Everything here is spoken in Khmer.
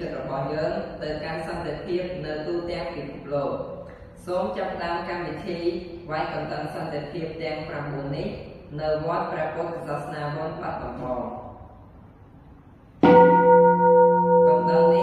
ចិត្តរបស់យើងទៅកាន់សន្តិភាពនៅទូទាំងពិភពលោកសូមចាប់ផ្ដើមកម្មវិធីវាយកណ្ដឹងសន្តិភាពទាំង9នេះនៅវត្តព្រះពុទ្ធសាសនាវត្តបាត់ដំបងកណ្ដឹងនេះ